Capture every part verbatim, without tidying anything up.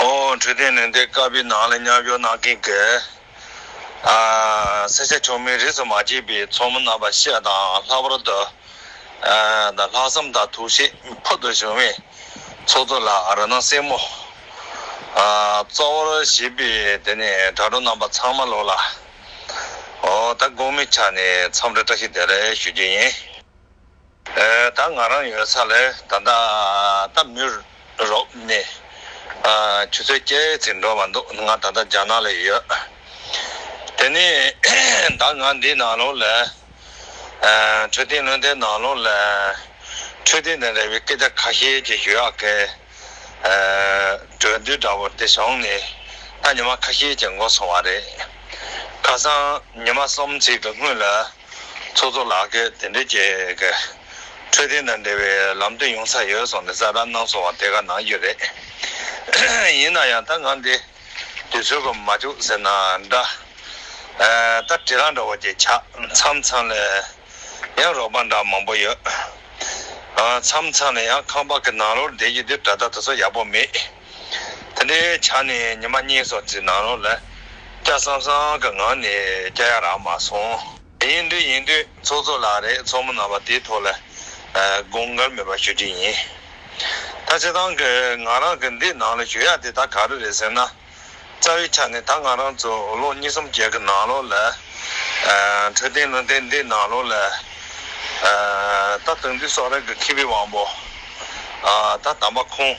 ཨོ། འཕྲོད་བསྟེན་ལུང་བསྟན་ཀ་པའི་ནང་ལ་མཉམ་ཞུགས་གནང་མཁན་གྱི་ཨ་ས་ཆ་ཆུང་མའི་རིས་སུ་མ་ཆད་པའི་ཚོགས་མི་རྣམ་པ་ཤ་དང་། ལྷག་པར་དུ་ཨ་ད་ལྷག་བསམ་དང་ཐུགས་བཞེད་ཕུལ་དུ་བྱུང་བའི་ཚོགས་གཙོ་ལགས། ར་ནང་སྲས་མོ། ཨ་གཙོ་བོར་བཞེས་པའི་དེ་ནས་དྲ་གྲོགས་རྣམ་པ་ཚང་མ་ལོ་ལ། ཨོ་ད་དགོང་མོའི་ཆ་ནས་འཚམས་འདྲི་བཀྲ་ཤིས་བདེ་ལེགས་ཞུ་རྒྱུ་ཡིན། ཨེ་ད་ང་རང་ཡོད་ས་ལས་ད་ལྟ་ད་མུའུ་རོག་ནས་ཨ་ཆུ་ཚོད་བརྒྱད་ཙམ་འགྲོ་བ་འདུག་ང་ད་ལྟ་རྒྱ་ནག་ལ་ཡོད། དེ་ནས་ད་ང་འདི་ནང་ལོགས་ལ་ཨ་འཕྲོད་བསྟེན་ལུང་བསྟན་ནང་ལོགས་ལ་འཕྲོད་བསྟེན་དང་འབྲེལ་བའི་སྐད་ཆ་ཁ་ཤས་ཅིག་ཞུ་ཡག་གི་ཨ་གྲོས་འདུན་འདྲ་བོ་དེ་བྱུང་ནས་ད་ཉི་མ་ཁ་ཤས་ཅིག་འགོར་སོང་བ་རེད། ཁ་སང་ཉི་མ་གསུམ་ཙམ་གྱི་སྔོན་ལ་ཚོགས་གཙོ་ལགས་ཀྱིས་དེ་འདྲའི་ཅིག་གི་འཕྲོད་བསྟེན་དང་འབྲེལ་བའི་ལམ་སྟོན་ཡོང་ས་ཡོད་གསུངས་ནས་གསལ་བསྒྲགས་གནང་སོང་བ་དེ་ག་གནང་རྒྱུ་རེད། ཡིན་ན་ཡང་ད་ང་འདི་དུས་ཚོད་ཀྱིས་མ་བཅུག་ཟེར་ན་འདྲ། ཨ་ད་བྲེལ་བ་འདྲ་བོ་ཅིག་ཆགས། མཚམས་མཚམས་ལ་ཡང་རོགས་པ་འདྲ་མང་པོ་ཡོད། ཨ་མཚམས་མཚམས་ལ་ཡང་ཁང་པ་གི་ནང་ལོགས་བསྡད་ཀྱི་འདུག་ད་ལྟ་དེ་ཚོ་ཡག་པོ་མེད། དེ་འདྲའི་ཆ་ནས་ཉི་མ་གཉིས་གསུམ་ཙམ་ནང་ལོགས་ལ་སྐྱ་སང་སང་གི་ངང་ནས་སྐྱ་ཡག་རག་མ་སོང་། ཡིན་དུས་ཡིན་དུས་ཚོགས་གཙོ་ལགས་རེད། ཚོགས་མི་རྣམ་པ་དེའི་ཐོག་ལ་ཨ་དགོངས་འགལ་མེད་པ་ཞུ་རྒྱུ་ཡིན། ད་སྤྱིར་བཏང་གི་ང་རང་གི་འདི་ནང་ལ་ཞུ་ཡག་དེ་ད་ག་རེ་རེད་ཟེར་ན། རྩ་བའི་ཆ་ནས་ད་ང་རང་ཚོ་ལོ་གཉིས་གསུམ་རྗེས་ཀྱི་ནང་ལོགས་ལ་ཨ་འཕྲོད་བསྟེན་ལུང་བསྟན་འདི་ནང་ལོགས་ལ་ཨ་ད་དེང་དུས་གསུང་རབ་ཀྱི་མཁས་པའི་དབང་པོ་ཨ་ད་དམ་པ་ཁོང་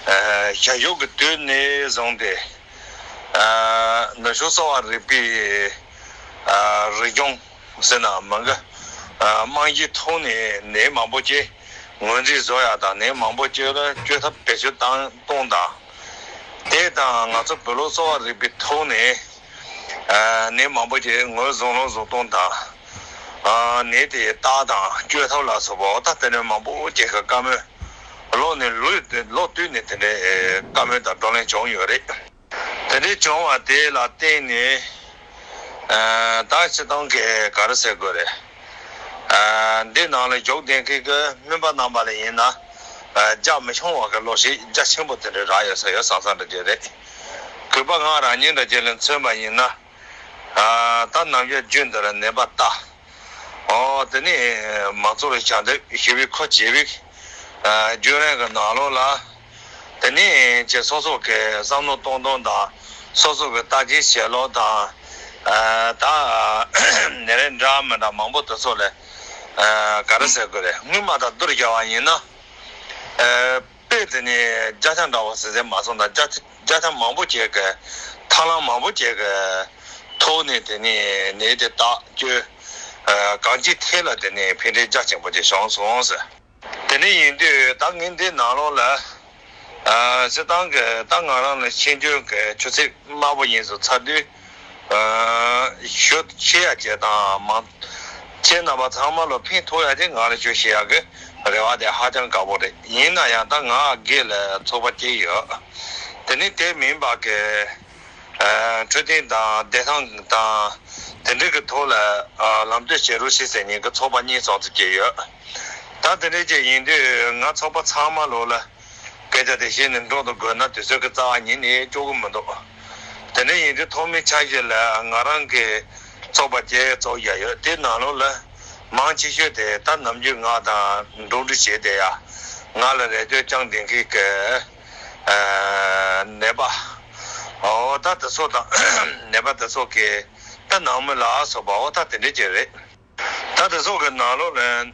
ཨ་ཞལ་བཞུགས་ཀྱི་དུས་ནས་བཟུང་སྟེ་ཨ་ནུབ་ཕྱོགས་གསོ་བ་རིག་པའི་ཨ་རིག་གཞུང་ཟེར་ན་མང་གི་ཨ་རྨང་གཞིའི་ཐོག་ནས་ནད་མང་པོ་ཅིག་ངོས་འཛིན་བཟོ་ཡག་དང་། ནད་མང་པོ་ཅིག་ལ་བཅོས་ཐབས་བེད་སྤྱོད་བཏང་གཏོང་དང་། དེ་དང་ང་ཚོ་བོད་ལུགས་གསོ་བ་རིག་པའི་ཐོག་ནས་ཨ་ནད་མང་པོ་ཅིག་ངོས་བཟུང་ལོག་བཟོ་སྟངས་དང་། ཨ་ནད་དེ་བརྟག་དང་བཅོས་ཐབས་ལ་སོགས་པ་འོ་ད་དེ་འདྲ་མང་པོ་ཅིག་གི་བཀའ་མོལ་ལོག་ནས་ལོ་ལོ་བསྟུད་ནས་དེ་འདྲའི་བཀའ་མོལ་དང་བགྲོ་གླེང་བྱུང་ཡོད་རེད། དེ་འདྲའི་བྱུང་བ་དེ་ལ་བརྟེན་ནས་ཨ་ད་སྤྱིར་བཏང་གི་ག་རེ་ཟེར་དགོས་རེད། ཨ་འདི་ནང་ལ་ཞུགས་བསྡད་མཁན་གྱི་སྨན་པ་རྣམ་པ་ལ་ཡིན་ན་ཨ་རྒྱ་མི་ཆུང་བ་གི་བློ་ཤེད་རྒྱ་ཆེན་པོ་དེ་འདྲ་རག་ཡོད་ས་ཡོད་བསམ་བསམ་འདྲ་ཅིག་རེད། གུས་པ་ང་རང་ཉིད་འདྲ་ཅིག་ལ་མཚོན་པ་ཡིན་ན་ཨ་ད་ནམ་ཞག་རྒྱུན་འདིར་ནད་པ་ལྟ། ཨོ་དེ་ནས་མང་ཚོགས་ལ་ཞབས་འདེགས་ཞུ་བའི་ཁུར་བྱེད་པའི་ཨ་བརྒྱུད་རིམ་གྱི་ནང་ལོགས་ལ། དེ་ནས་ཅིག་སོ་སོ་གི་བསམ་བློ་གཏོང་སྟངས་དང་། སོ་སོ་གི་ལྟ་ཅན་བྱེད་ལུགས་དང་། ཨ་ད་ནད་རིགས་འདྲ་མི་འདྲ་མང་པོ་དེ་ཚོ་ལ་ཨ་ག་རེ་ཟེར་དགོས་རེད། སྔོན་མ་དང་བསྡུར་བྱས་པ་ཡིན་ན་ཨ་དཔེ་དེ་ནས་བརྒྱ་ཆ་འདྲ་བོ་ཟེར་ཟེར་མ་སོང་། ད་བརྒྱ་ཆ་བརྒྱ་ཆ་མང་པོ་ཅིག་གི་ཐབས་ལམ་མང་པོ་ཅིག་གི་ཐོག་ནས་དེ་ནས་ནད་དེ་བརྟག་བཅོས་ཨ་གང་ཅིའི་ཐད་ལ་དེ་ནས་ཕན་འབྲས་རྒྱ་ཆེན་པོ་ཅིག་བྱུང་སོང་ཟེར། དེ་འདྲ་ཡིན་དུས་ད་ངས་འདི་ནང་ལོགས་ལ་ཨ་སྤྱིར་བཏང་གི་ད་ང་རང་ལ་ཤེས་འཇོན་གྱི་ཆུ་ཚད་དམའ་པོ་ཡིན་ཟེར་ཚར་དུས་ཨ་ཞུ་ཤེས་ཡ་བྱས་དང་མང་ཁྱེད་རྣམ་པ་ཚང་མ་ལ་ཕན་ཐོགས་ཡ་དེ་ང་ལ་ཞུ་ཤེས་ཡ་གི་རེ་བ་དེ་ཧ་ཅང་དཀར་པོ་རེད། ཡིན་ན་ཡང་ད་ང་སྒེར་ལ་ཚོགས་པ་གཅིག་ཡོད། དེ་ནི་དེ་མིན་པ་གི་ཨ་འཕྲོད་བསྟེན་དང་བདེ་ཐང་དང་དེ་འདྲ་གི་ཐོག་ལ་ཨ་ལམ་སྟོན་བྱེད་རོགས་ཞེས་ཟེར་མཁན་གྱི་ཚོགས་པ་གཉིས་གསུམ་ཙམ་ཅིག་ཡོད། ད་དེ་འདྲ་ཅིག་ཡིན་དུས་ང་ཚོགས་པ་ཚང་མ་ལོགས་ལ་སྐད་ཆ་དེ་བཤད་ནས་འགྲོ་དུ་དགོས་ན་དུས་ཚོད་ཀྱི་རྩ་བ་ཉིད་ནས་ལྕོགས་ཀྱི་མི་འདུག་དེ་འདྲ་ཡིན་དུས་ཐོག་མའི་ཆ་ཤས་ལ་ང་རང་གི་ཚོགས་པ་བཅས་ཚོགས་ཡ་ཡོད། དེ་ནང་ལོགས་ལ་མང་ཆེ་ཤོས་དེ་ད་ནམ་རྒྱུན་ང་དང་འགྲོགས་འདྲིས་བྱས་བསྡད་ཡ། ང་ལ་རེ་ལྟོས་བཅངས་བསྡད་མཁན་གྱི་ཨ་ནད་པ། ཨོ་ད་དེ་ཚོ་དང་ནད་པ་དེ་ཚོ་གི་ད་ནང་མི་ལ་སོགས་པ་ཨོ་ད་དེ་འདྲ་ཅིག་རེད། ད་དེ་ཚོ་གི་ནང་ལོགས་ལ་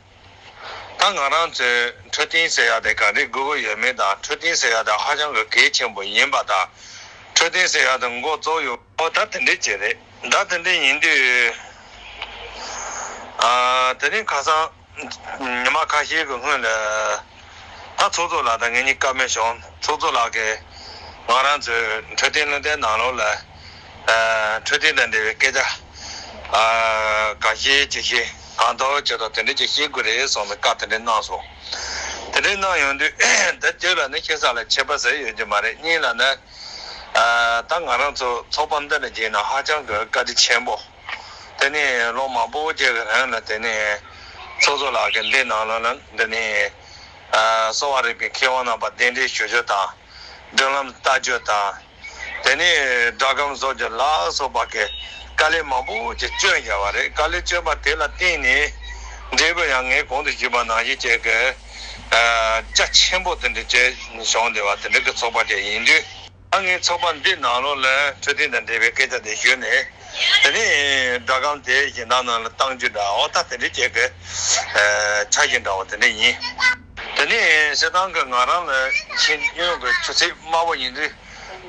ད་ང་རང་ཚོའི་འཕྲོད་བསྟེན་ཟེར་ཡ་དེ་ག་འདྲས་དགོས་ཀྱི་ཡོད་མེད་དང་། འཕྲོད་བསྟེན་ཟེར་ཡ་དེ་ཧ་ཅང་གི་གལ་ཆེན་པོ་ཡིན་པ་དང་། འཕྲོད་བསྟེན་ཟེར་ཡ་དེ་འགོ་བཙུགས་ཡོད། ཨོ་ད་དེ་འདྲ་ཅིག་རེད། ད་དེ་འདྲ་ཡིན་དུས་ཨ་དེ་རིང་ཁ་སང་ཉི་མ་ཁ་ཤས་ཀྱི་སྔོན་ལ་ད་ཚོགས་གཙོ་ལགས་དང་ངེད་གཉིས་བཀའ་མོལ་བྱུང་། ཚོགས་གཙོ་ལགས་ཀྱིས་ང་རང་ཚོའི་འཕྲོད་བསྟེན་ལུང་བསྟན་ནང་ལོགས་ལ་ཨ་འཕྲོད་བསྟེན་དང་འབྲེལ་བའི་སྐད་ཆ་ཨ་འགའ་ཤས་ཅིག་བཤད། གང་ཐུབ་ཅི་ཐུབ་དེ་འདྲ་ཅིག་བཤད་དགོས་རེད་གསུངས་ནས་བཀའ་དེ་འདྲ་གནང་སོང་། དེ་འདྲ་གནང་ཡོང་དུས་ད་དེ་ལ་ནི་ཁྱེད་ས་ལ་ཁྱད་པར་ཟེར་ཡོད་རྒྱུ་མ་རེད། གཉིས་ལ་ནི་ཨ་ད་ང་རང་ཚོ་ཚོགས་པ་འདི་ལ་བྱས་ན་ཧ་ཅང་གི་བཀའ་དྲིན་ཆེན་པོ། དེ་ནས་ལོ་མང་པོ་ཅིག་གི་རིང་ལ་དེ་ནས་ཚོགས་གཙོ་ལགས་ཀྱིས་འདི་ནང་ལ་ལ་འདི་ནས་ཨ་གསོ་བ་རིག་པའི་མཁས་དབང་རྣམ་པ་གདན་འདྲེན་ཞུ་རྒྱུ་དང་། མདུན་ལམ་ལྟ་སྤྱོད་དང་། དེ་ནས་སྒྲ་སྒམ་བཟོ་རྒྱུ་ལ་སོགས་པ་གི་དཀའ་ལས་མང་པོ་ཅིག་བསྐྱོན་བཞག་པ་རེད། དཀའ་ལས་བསྐྱོན་པ་དེ་ལ་བརྟེན་ནས་འབྲས་བུ་ཡང་ངས་གོང་དུ་ཞུས་པ་ནང་བཞིན་བྱས་ཀྱི་རྒྱ་ཆེན་པོ་དེ་འདྲ་བྱས་བྱུང་བསྡད་པ་དེ་འདྲ་གི་ཚོགས་པ་ཅིག་ཡིན་དུས། ད་ངས་ཚོགས་པ་འདི་ནང་ལོགས་ལ་འཕྲོད་བསྟེན་དང་འབྲེལ་བའི་སྐད་ཆ་དེ་ཞུས་ནས། དེ་ནས་སྒྲ་སྒམ་དེ་གཞན་དག་ནང་ལ་གཏང་རྒྱུ་འདྲ་འོ་ད་དེ་འདྲ་བྱས་ཀྱི་འཆར་གཞི་འདྲ་བོ་དེ་འདྲ་ཡིན། དེ་ནས་སྤྱིར་བཏང་གི་ང་རང་ལ་ཤེས་ཡོན་གྱི་ཆུ་ཚད་དམའ་བོ་ཡིན་དུས།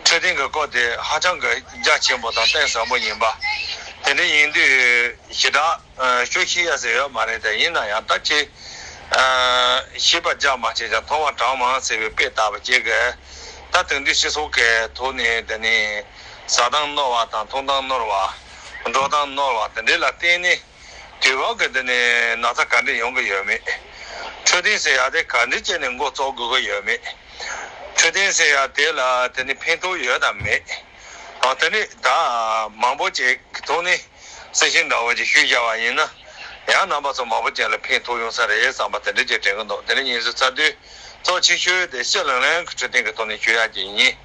འཕྲོད་བསྟེན་གྱི་སྐོར་དེ་ཧ་ཅང་གི་རྒྱ་ཆེན་པོ་དང་གཏིང་ཟབ་པོ་ཡིན་པ། དེ་འདྲ་ཡིན་དུས་ཞེ་དྲག་ཤོད་ཤེས་ཡ་ཟེར་ཡོད་མ་རེད། དེ་ཡིན་ན་ཡང་ད་ཅི་ཤེས་པ་རྒྱ་མ་ཆེ་ཞིང་མཐོང་བ་གྲངས་མང་ཟེར་བའི་དཔེ་ལྟ་བུ་ཅིག་གི། ད་དེང་དུས་སྤྱི་ཚོགས་ཀྱི་ཐོག་ནས་དེ་ནས་ཟ་སྟངས་རྣོ་བ་དང་འཐུང་སྟངས་རྣོ་བ། འགྲོ་སྟངས་རྣོ་བ་དེ་འདྲ་ལ་བརྟེན་ནས། དུས་བབ་ཀྱི་འདི་ནས་ན་ཚ་ག་འདྲ་ཡོང་གི་ཡོད་མེད། འཕྲོད་བསྟེན་ཟེར་ཡ་དེ་ག་འདྲ་བྱས་ནས་འགོ་བཙུགས་དགོས་ཀྱི་ཡོད་མེད། འཕྲོད་བསྟེན་ཟེར་ཡ་དེ་ལ་དེ་ནི་ཕན་ཐོགས་ཡོད་དམ་མེད། ཨ་དེ་ནི་ད་མང་པོ་ཅིག་གི་ཐོག་ནས་གསལ་བཤད་འདྲ་བོ་ཅིག་ཞུས་བཞག་པ་ཡིན་ན། ཡང་རྣམ་པ་ཚོ་མང་པོ་ཅིག་ལ་ཕན་ཐོགས་ཡོང་ས་རེད་བསམ་པ་དེ་འདྲ་ཅིག་དྲན་གྱི་འདུག་དེ་ནི་ཉིན་སུ་ཚ་དུས། གཙོ་ཆེ་ཤོས་དེ་སྤྱི་ལྷང་ལྷང་གི་འཕྲོད་བསྟེན་གྱི་ཐོག་ནས་ཞུ་ཡག་ཅིག་ཡིན།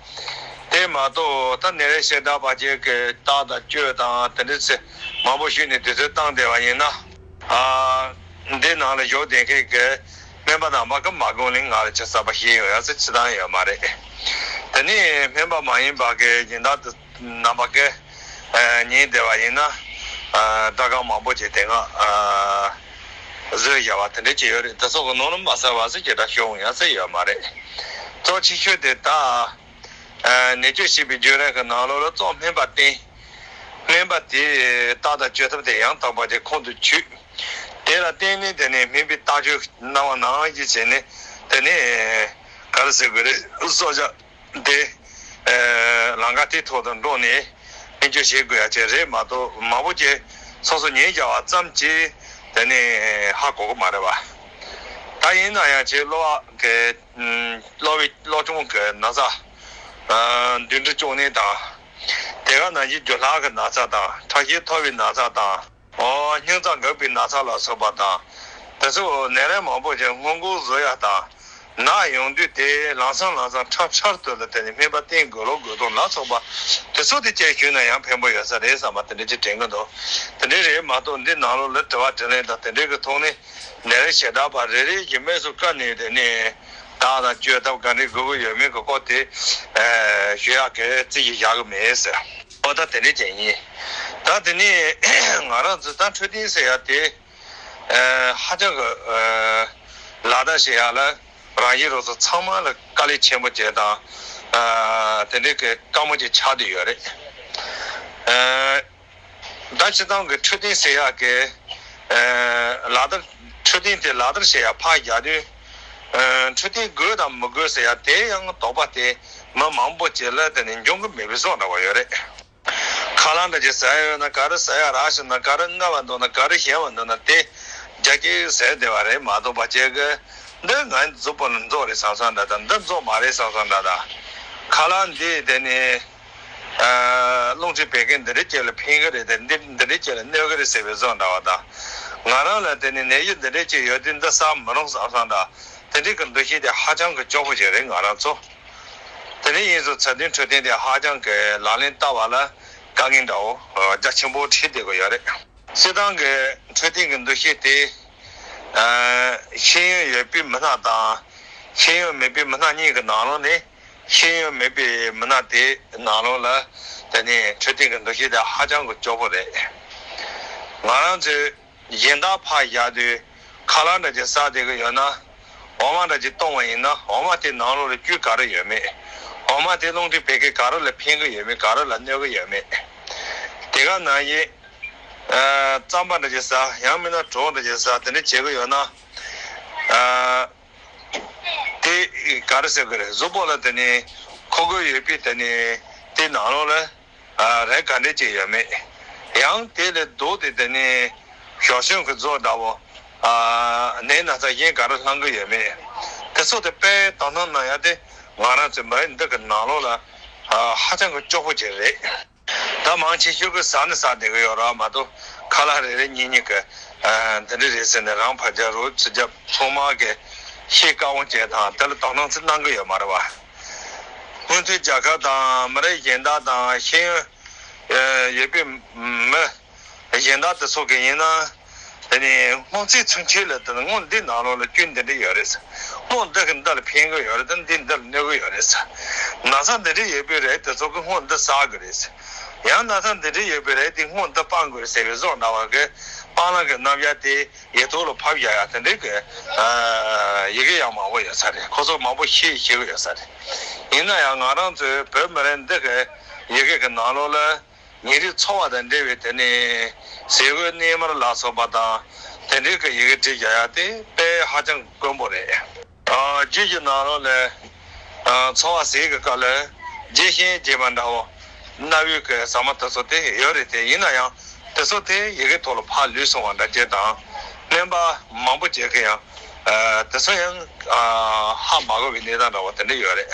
དེ་མ་གཏོགས་ད་ནད་རིགས་བྱེ་བྲག་པ་ཅིག་གི་རྟགས་དང་བཅོས་དང་དེ་འདྲ་ཚེ་མང་པོ་ཞུས་ནས་དུས་ཚོད་བཏང་བསྡད་པ་ཡིན་ན། ཨ། འདི་ནང་ལ་བཞུགས་བསྡད་མཁན་གྱི་སྨན་པ་རྣམ་པ་གི་མ་དགོངས་ལན་ང་ལ་ཅི་གསར་པ་ཞིག་ཡོང་ཡག་ཚེ་ཅི་དང་ཡོད་མ་རེད། དེ་ནས་སྨན་པ་མ་ཡིན་པ་གི་སྦྱིན་བདག་དེ་རྣམ་པ་གི་ཉན་བསྡད་པ་ཡིན་ན། སྒྲ་སྒམ་མང་པོ་ཅིག་དེ་སྔ་བཟོས་བཞག་པ་དེ་འདྲ་ཅིག་ཡོད་རེད། དེ་ཚོ་གི་ནང་ལ་མ་གསལ་བ་ཟེར་ཅིག་འདྲ་ཤོད་ཡོང་ཡག་ཚེ་ཡོད་མ་རེད། གཙོ་ཆེ་ཤོས་དེ་ད། ནད་བཅོས་བྱེད་པའི་བརྒྱུད་རིམ་གྱི་ནང་ལོགས་ལ་གཙོ་སྨན་པ་བསྟེན། སྨན་པ་དེས་རྟགས་དང་བཅོས་ཐབས་དེ་ཡང་དག་པ་དེ་ཁོང་དུ་ཆུད། དེ་ལ་བརྟེན་ནས་དེ་ནས་སྨན་པའི་རྟགས་བཅོས་གནང་བ་ནང་བཞིན་བྱས་ནས་དེ་ནས་ག་རེ་ཟེར་དགོས་རེད། གསོ་བྱ་དེ་ལམ་ཁ་དེ་ཐོག་ཏུ་འགྲོ་ནས་སྨན་བཅོས་བྱེད་དགོས་ཡ་ཅིག་རེད་མ་གཏོགས་མང་པོ་ཅིག་སོ་སོ་ཉན་བྱ་བ་ཙམ་གྱིས་དེ་ནས་ཧ་གོ་གི་མ་རེད་བ། ད་ཡིན་ན་ཡང་ཅིག་གློ་བ་གི་གློ་བའི་གློ་གཅོང་གི་ན་ཚ། འདུན་འགྲིལ་གཅོང་ནད་དང་། དེ་ག་ནང་བཞིན་རྒྱུ་ལྷག་གི་ན་ཚ་དང་ཁྲག་ཤེད་མཐོ་བའི་ན་ཚ་དང་། ཨོ་སྙིང་རྩ་འགག་པའི་ན་ཚ་ལ་སོགས་པ་དང་། དེ་ཚོ་ནད་རིགས་མང་པོ་ཞིག་སྔོན་འགོག་བཟོ་ཡ་དང་། ན་ཡོང་དུས་དེ་ལམ་སང་ལམ་སང་ཁྲ་ཁྲར་དུ་ལ་དེ་ནི་སྨན་པ་བསྟེན་དགོས་ལོ་དགོས་དོན་ལ་སོགས་པ་དེ་ཚོ་དེ་བཅས་ཞུས་ན་ཡང་ཕན་པོ་ཡོད་ས་རེད་བསམ་པ་དེ་འདྲ་ཅིག་དྲན་གི་འདུག་དེ་འདྲ་རེད་མ་གཏོགས་འདི་ནང་ལོགས་ལ་དྲི་བ་དྲིས་ལན་དང་དེ་འདྲའི་གི་ཐོག་ནས། ནད་རིགས་བྱེ་བྲག་པ་རེ་རེ་བཞིན་སྨན་གསོ་བཀའ་ནས་དེ་ནས་རྟགས་དང་བཅོས་ཐབས་ག་འདྲས་དགོས་ཀྱི་ཡོད་མེད་ཀྱི་སྐོར་དེ་ཞུ་ཡག་གི་རྩིས་ཀྱི་བཞག་གི་མེད་ཟེར། ཨོ་ད་དེ་འདྲས་ཅན་ཡིན། ད་དེ་ནས་ང་རང་ཚོ་ད་འཕྲོད་བསྟེན་ཟེར་ཡག་དེ་ཧ་ཅང་གི་ལག་བསྟར་བྱེད་ཡག་ལ་རང་བཞིན་རོགས་ཚོ་ཚང་མ་ལ་དཀའ་ལས་ཆེན་པོ་བྱས་དང་དེ་འདྲས་ཀྱི་དཀའ་མོ་ཅིག་ཆགས་བསྡད་ཡོད་རེད། ད་སྤྱིར་བཏང་གི་འཕྲོད་བསྟེན་ཟེར་ཡག་གི་ལག་བསྟར། འཕྲོད་བསྟེན་དེ་ལག་བསྟར་བྱེད་ཡག་ཕར་བཞག་དུས། འཕྲོད་བསྟེན་དགོས་དང་མི་དགོས་ཟེར་ཡག་དེ་ཡང་དོགས་པ་དེ་མི་མང་པོ་ཅིག་ལ་དེ་ནི་འབྱུང་གི་མེད་པའི་བཟོ་འདྲ་བ་ཡོད་རེད། ཁ་ལག་འདྲ་ཅིག་ཟ་ཡ་ཡོད་ན་ག་རེ་ཟ་ཡ་རག་བྱུང་ན་ག་རེ་མངར་བ་འདུག་ན་ག་རེ་ཞིམ་པ་འདུག་ན་དེ་རྒྱ་སྐྱེད་ཟེར་བསྡད་པ་རེད་མ་གཏོགས་པ་ཅིག་གི་འདི་ང་གཟུགས་པོ་ལ་མཛོ་རེད་བསམ་བསམ་འདྲ་དང་འདི་མཛོ་མ་རེད་བསམ་བསམ་འདྲ་དང་། ཁ་ལག་འདི་དེ་ནི། རླུང་མཁྲིས་བད་ཀན་འདི་འདྲའི་ཅིག་ལ་ཕན་གི་རེད་དེ་འདི་འདི་འདྲའི་ཅིག་ལ་གནོད་གི་རེད་ཟེར་བའི་བཟོ་འདྲ་བ་དང་། ང་རང་ལ་དེ་ནི་ནད་གཞི་འདི་འདྲའི་ཅིག་ཡོད་དུས་འདི་ཟ་མི་རུང་བསམ་བསམ་འདྲ། དེ་འདྲའི་གི་འདུ་ཤེས་དེ་ཧ་ཅང་གི་སྐྱོ་པོ་ཞིག་རེད་ང་རང་ཚོ། དེ་འདྲ་ཡིན་ཙང་ཚད་ལྡན་འཕྲོད་བསྟེན་དེ་ཧ་ཅང་གི་ལག་ལེན་བསྟར་བ་ལ་དཀའ་ངལ་འདྲ་བོ་རྒྱ་ཆེན་པོ་འཁྲིད་བསྡད་གི་ཡོད་རེད། སྤྱིར་བཏང་གི་འཕྲོད་བསྟེན་གི་འདུ་ཤེས་དེ། ཤེས་ཡོན་ཡོད་པའི་མི་སྣ་དང་། ཤེས་ཡོན་མེད་པའི་མི་སྣ་གཉིས་ཀྱི་ནང་ལོགས་ནས། ཤེས་ཡོན་མེད་པའི་མི་སྣ་དེ་ནང་ལོགས་ལ་དེ་ནི་འཕྲོད་བསྟེན་གྱི་འདུ་ཤེས་དེ་ཧ་ཅང་གི་སྐྱོ་པོ་རེད། ང་རང་ཚོས་གཞན་དག་ཕར་བཞག་དུས་ཁ་ལག་འདྲ་ཅིག་ཟ་བསྡད་ཀྱི་ཡོད་ན། འོ་མ་འདྲ་ཅིག་བཏུང་བ་ཡིན་ན་འོ་མ་དེ་ནང་ལོགས་ལ་བཅུད་ག་རེ་ཡོད་མེད། འོ་མ་དེ་རླུང་མཁྲིས་བད་ཀན་ག་རེ་ལ་ཕན་གྱི་ཡོད་མེད་ག་རེ་ལ་གནོད་ཀྱི་ཡོད་མེད། དེ་ག་ནང་བཞིན་རྩམ་པ་འདྲ་ཅིག་ཟ་ཡང་མིན་ན་གྲོ་འདྲ་ཅིག་ཟ་དེ་འདྲ་བྱེད་ཀྱི་ཡོད་ན། དེ་ག་རེ་ཟེར་དགོས་རེད། གཟུགས་པོ་ལ་དེ་ནི་མཁོ་དགོས་ཡོད་པའི་དེ་ནི་དེ་ནང་ལོགས་ལ་རེད་ག་འདྲས་ཅིག་ཡོད་མེད། ཡང་དེ་ལས་ལྡོག་སྟེ་དེ་ནི་ཞོགས་ཞོགས་ཀྱི་རྫོགས་འདྲ་བོ་ནད་ན་ཚ་གཞན་ག་རེ་ལངས་ཀྱི་ཡོད་མེད། དེ་ཚོ་དེ་དཔེ་དོ་སྣང་གནང་ཡ་དེ་ང་རང་ཚོའི་མི་རིགས་འདི་གི་ནང་ལོགས་ལ་ཧ་ཅང་གི་སྐྱོ་པོ་ཅིག་རེད། ད་མང་ཆེ་ཤོས་ཀྱིས་ཟ་ནི་ཟ་བསྡད་ཀྱི་ཡོད་རེད་མ་གཏོགས་ཁ་ལག་རེ་རེ་གཉིས་གཉིས་ཀྱི་འདི་འདྲ་རེད་ཟེར་ནས་རང་ཕར་རྒྱབ་རོགས་ཚུར་རྒྱབ་ཚང་མ་གི་ཤེས་དཀའ་དབང་ཅན་དང་དེ་ལ་དོ་སྣང་ཚུར་གནང་གི་ཡོད་མ་རེད་བ། མཐུན་རྒྱལ་ཁབ་དང་མི་རིགས་གཞན་དག་དང་ཤེས་ཡོན་ཡོད་པའི་མི་གཞན་དག་དེ་ཚོ་གི་ཡིན་ན། དེ་ནས་སྔོ་ཚལ་ཚུན་ཆད་ལ་དེ་སྔོ་འདི་ནང་ལོགས་ལ་སྐྱོན་འདི་འདྲ་ཡོད་རེད་ཟེར། སྔོ་འདི་གི་འདི་ལ་ཕན་གི་ཡོད་རེད་དེ་འདི་འདི་ལ་གནོད་གི་ཡོད་རེད་ཟེར། ན་ཚ་འདི་འདྲ་ཡོད་པའི་རིགས་དེ་ཚོ་གི་སྔོ་འདི་ཟ་གི་རེད་ཟེར། ཡང་ན་ཚ་འདི་འདྲ་ཡོད་པའི་རིགས་དེ་སྔོ་འདི་སྤང་དགོས་རེད་ཟེར་བའི་བཟོ་འདྲ་བ་གི་སྤང་བླང་གི་རྣམ་གཞག་དེ་ཡིག་ཐོག་ལ་ཕབ་བཞག་ཡ་དེ་འདྲའི་གི་ཡི་གེ་ཡང་མང་པོ་ཡོད་ས་རེད། ཁོ་ཚོ་མང་པོ་ཤེས་ཤེས་གི་ཡོད་ས་རེད། ཡིན་ན་ཡང་ང་རང་ཚོའི་བོད་མི་རིགས་འདི་གི་ཡི་གེ་གི་ནང་ལོགས་ལ་ཉིན་རེའི་འཚོ་བ་དང་འབྲེལ་བའི་དེ་ནས་ཟས་གོས་གནས་མལ་ལ་སོགས་པ་དང་དེ་འདྲའི་གི་ཡི་གེ་བྲིས་བཞག་ཡ་དེ་དཔེ་ཧ་ཅང་དཀོན་པོ་རེད། ཨ། རྒྱུད་ཀྱི་ནང་ལོགས་ལ། ཨ། འཚོ་བ་ཟས་ཀྱི་སྐབས་ལ་བརྗེད་ཤིང་རྒྱས་པ་འདྲ་བོ། རྣ་བའི་གི་ཟ་མ་དེ་ཚོ་དེ་ཡོད་རེད་དེ། ཡིན་ན་ཡང་དེ་ཚོ་དེ་ཡི་གེ་ཐོག་ལ་ཕར་ལུས་སོང་བ་འདྲ་ཅིག་དང་། སྨན་པ་མང་པོ་ཅིག་གིས་ཡང་། ཨ། དེ་ཚོ་ཡང་། ཨ། ཧ་མ་གོ་བའི་གནས་སྟངས་འདྲ་བོ་དེ་འདྲ་ཡོད་རེད།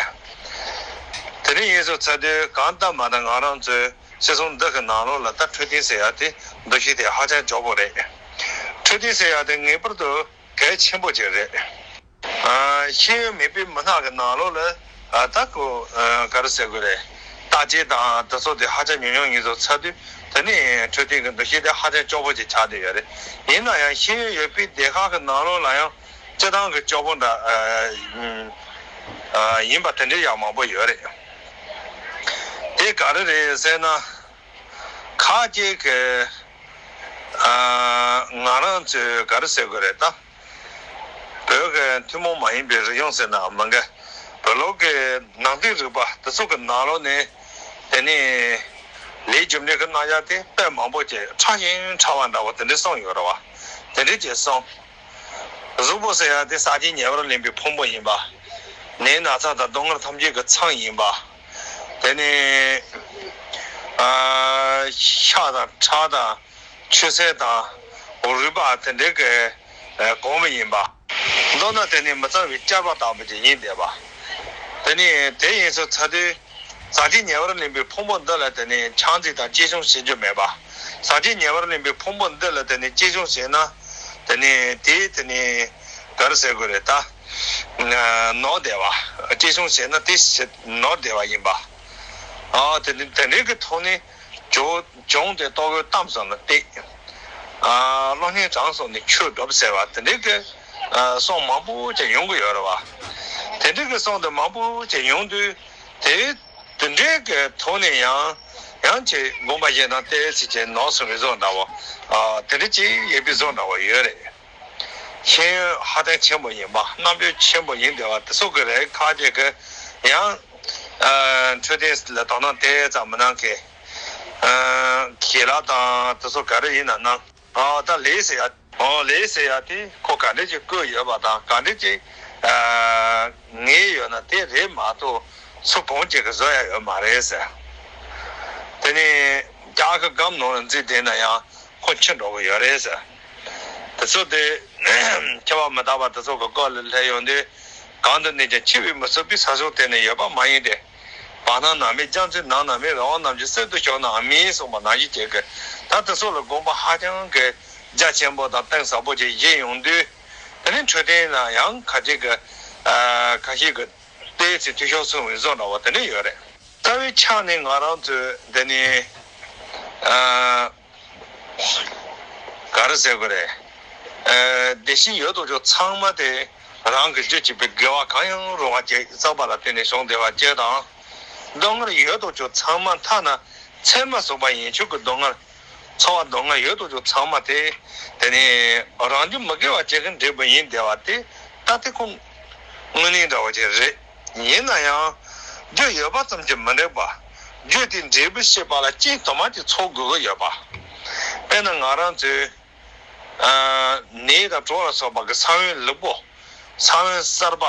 དེ་འདྲ་ཡིན་སོང་ཙང་དེ་གང་ལྟར་མ་ད་ང་རང་ཚོའི་སྤྱི་ཚོགས་འདི་གི་ནང་ལོགས་ལ་ད་འཕྲོད་བསྟེན་ཟེར་ཡ་དེ་འདུ་ཤེས་དེ་ཧ་ཅང་སྐྱོ་པོ་རེད། འཕྲོད་བསྟེན་ཟེར་ཡ་དེ་ངེས་པར་དུ་གལ་ཆེན་པོ་ཅིག་རེད། ཨ། ཤེས་ཡོན་མེད་པའི་མི་སྣ་གི་ནང་ལོགས་ལ། ཨ། ད་ཁོ། ཨ། ག་རེ་ཟེར་དགོས་རེད། བརྟག་དཔྱད་དང་དེ་ཚོ་དེ་ཧ་ཅང་ཉུང་ཉུང་ཡིན་སོང་ཙང་དེ་ནི་འཕྲོད་བསྟེན་གྱི་འདུ་ཤེས་དེ་ཧ་ཅང་སྐྱོ་པོ་ཅིག་ཆགས་བསྡད་ཡོད་རེད། ཡིན་ན་ཡང་ཤེས་ཡོན་ཡོད་པའི་སྡེ་ཁག་གི་ནང་ལོགས་ལ་ཡང་སྤྱི་བཏང་གི་སྐྱོ་པོ་འདྲ། ཨ། ཨ། ཡིན་པ་དེ་འདྲ་ཡང་མང་པོ་ཡོད་རེད། དེ་ག་རེ་རེད་ཟེར་ན། ཁ་ཅིག་གིས། ཨ། ང་རང་ཚོའི་ག་རེ་ཟེར་དགོས་རེད་ད། བོད་ཀྱི་ཐུན་མོང་མ་ཡིན་པའི་རིག་གཞུང་ཟེར་ན་མི་འགལ། བོད་ལུགས་ཀྱི་ནང་བསྟན་རིག་པ་དེ་ཚོ་གི་ནང་ལོགས་ནས། དེ་ནས་ལས་རྒྱུ་འབྲས་ཀྱི་རྣམ་གཞག་དེ་དཔེ་མང་པོ་ཅིག་ཕྲ་ཞིང་ཕྲ་བ་འདྲ་བོ་དེ་འདྲ་གསུངས་ཡོད་རེད་བ། དེ་འདྲ་ཅིག་གསུངས། གཟུགས་པོ་ཟེར་ཡ་དེ་ཟག་བཅས་ཉེ་བར་ལེན་པའི་ཕུང་པོ་ཡིན་པ། ནད་ན་ཚ་དང་སྡུག་བསྔལ་ཐམས་ཅད་ཀྱི་མཚམས་ཡིན་པ། དེ་ནས། ཨ། ཤ་དང་ཁྲག་དང་ཆུ་སེར་དང་རུས་པ་དེ་འདྲའི་གི་ཨ། གོང་མ་ཡིན་པ། མདོར་ན་དེ་ནི་མི་གཙང་བའི་ཆར་པ་ལྟ་བུ་ཅིག་ཡིན་བསྡད་པ། དེ་ནི་དེ་ཡིན་སོང་ཙང་དེ་ཟག་བཅས་ཉེ་བར་ལེན་པའི་ཕུང་པོ་འདི་ལ་དེ་ནི་ཆང་འཛིན་དང་གཅེས་སྐྱོང་བྱེད་རྒྱུ་མེད་པ། ཟག་བཅས་ཉེ་བར་ལེན་པའི་ཕུང་པོ་འདི་ལ་དེ་ནི་གཅེས་སྐྱོང་བྱས་ན། དེ་ནི་དེ་དེ་ནི་ག་རེ་ཟེར་དགོས་རེད་ད། ནོར་བསྡད་པ། གཅེས་སྐྱོང་བྱས་ན་དེ་ནོར་བསྡད་པ་ཡིན་པ། ཨ། དེ་ནི་དེ་འདྲའི་གི་ཐོག་ནས། གྱོང་གྱོང་དེ་ལྟོ་གོས་གཏམ་སོགས་ནི་སྟེགས། ཨ། གློག་བརྙན་གྲངས་སོགས་ནི་ཆོས་སྒྲུབ་ཟེར་བ་དེ་འདྲའི་གི། ཨ། སྲོལ་མང་པོ་ཅིག་ཡོང་གི་ཡོད་རེད་བ། དེ་འདྲའི་གི་སྲོལ་དེ་མང་པོ་ཅིག་ཡོང་དུས་དེ་དེ་འདྲའི་གི་ཐོག་ནས་ཡང་ཡང་ཅིག་དགོངས་པ་བཞེས་དང་ཏོག་ཙམ་ཅིག་ནོར་སོང་བའི་བཟོ་འདྲ་བོ། ཨ། དེ་འདྲ་ཅིག་ཡོད་པའི་བཟོ་འདྲ་བོ་ཡོད་རེད། ཤེས་ཡོན་ཧ་ཅང་ཆེན་པོ་ཡིན་པ། རྣམ་དཔྱོད་ཆེན་པོ་ཡིན་བསྡད་པ་དེ་ཚོ་གི་རིགས་ཁ་ཅིག་གིས་ཡང་། ཨ། འཕྲོད་བསྟེན་ལ་དོ་སྣང་དེ་ཙམ་མི་གནང་མཁན། ཨ། ཞལ་ལག་དང་དེ་ཚོ་ག་རེ་ཡིན་ན་གནང་། ཨ། ད་ལས་ཟེར་ཡ། ཨོ། ལས་ཟེར་ཡ་དེ་ཁོ་ག་འདྲ་ཅིག་བསྐོས་ཡོད་པ་དང་ག་འདྲ་ཅིག་ཨ། ངེས་ཡོད་ན་དེ་རེད་མ་གཏོགས་སུ་གང་ཅིག་གིས་བཟོ་ཡ་ཡོད་མ་རེད་ཟེར། དེ་ནས་རྒྱ་གི་སྒམ་ནང་ལ་འཛུལ་བསྡད་ན་ཡང་ཁོ་འཆི་འགྲོ་གི་ཡོད་རེད་ཟེར། དེ་ཚོ་དེ་འཆི་བ་མི་རྟག་པ་དེ་ཚོ་གི་སྐོར་ལ་སླེབས་ཡོང་དུས། གང་དུ་གནས་ཀྱང་འཆི་བས་མི་ཚུགས་པའི་ས་ཕྱོགས་དེ་ནི་ཡོད་པ་མ་ཡིན་ཏེ། བར་སྣང་ན་མེད་རྒྱ་མཚོའི་ནང་ན་མེད། རི་བོང་རྣམས་ཀྱང་གསེར་དུ་ཤོག་ནའང་མིན་གསུངས་པ་ནང་བཞིན་བྱས་ཀྱི། ད་དེ་ཚོ་ལ་དགོངས་པ་ཧ་ཅང་གི་རྒྱ་ཆེན་པོ་དང་གཏིང་ཟབ་པོ་ཅིག་བཞེས་ཡོང་དུས། དེ་ནི་འཕྲོད་བསྟེན་ལ་ཡང་ཁ་ཅིག་གི། ཨ། ཁ་ཤས་ཀྱིས་ཏོག་ཙམ་འཐུས་ཤོར་སོང་བའི་བཟོ་འདྲ་བོ་དེ་འདྲ་ཡོད་རེད། རྩ་བའི་ཆ་ནས་ང་རང་ཚོས་འདི་ནི། ཨ། ག་རེ་ཟེར་དགོས་རེད། ཨ། བདེ་སྐྱིད་ཡོད་དོ་ཅོག་ཚང་མ་དེ་རང་གི་རྒྱུད་གཅིག་པའི་དགེ་བ་གང་ཡང་རུང་བ་བྱས་བསགས་པ་ལ་བརྟེན་ནས་བྱུང་བསྡད་པ་བཅས་དང་། སྡུག་བསྔལ་ཡོད་དོ་ཅོག་ཚང་མ་ཐ་ན་ཚད་མ་ཟུག་པ་ཡན་ཆོད་ཀྱི་སྡུག་བསྔལ། ཚོར་བ་སྡུག་བསྔལ་ཡོད་དོ་ཅོག་ཚང་མ་དེ། དེ་ནི་རང་རྒྱུད་མི་དགེ་བ་བྱས་ཀྱི་འབྲས་བུ་ཡིན་བསྡད་པ་དེ་ད་དེ་ཁོ་དངོས་གནས་འདྲ་བོ་ཅིག་རེད། ཡིན་ན་ཡང་རྒྱུ་ཡོད་པ་ཙམ་གྱིས་མི་འགྲིག་པ། རྒྱུ་དེའི་འབྲས་བུ་ཤེས་པ་ལ་རྐྱེན་དུ་མ་ཅིག་ཚོགས་དགོས་ཀྱི་ཡོད་པ། དཔེར་ན་ང་རང་ཚོའི། ཨ། ནས་དང་གྲོ་ལ་སོགས་པ་གི་ས་བོན་ལེགས་པོ། ས་བོན་གསར་པ།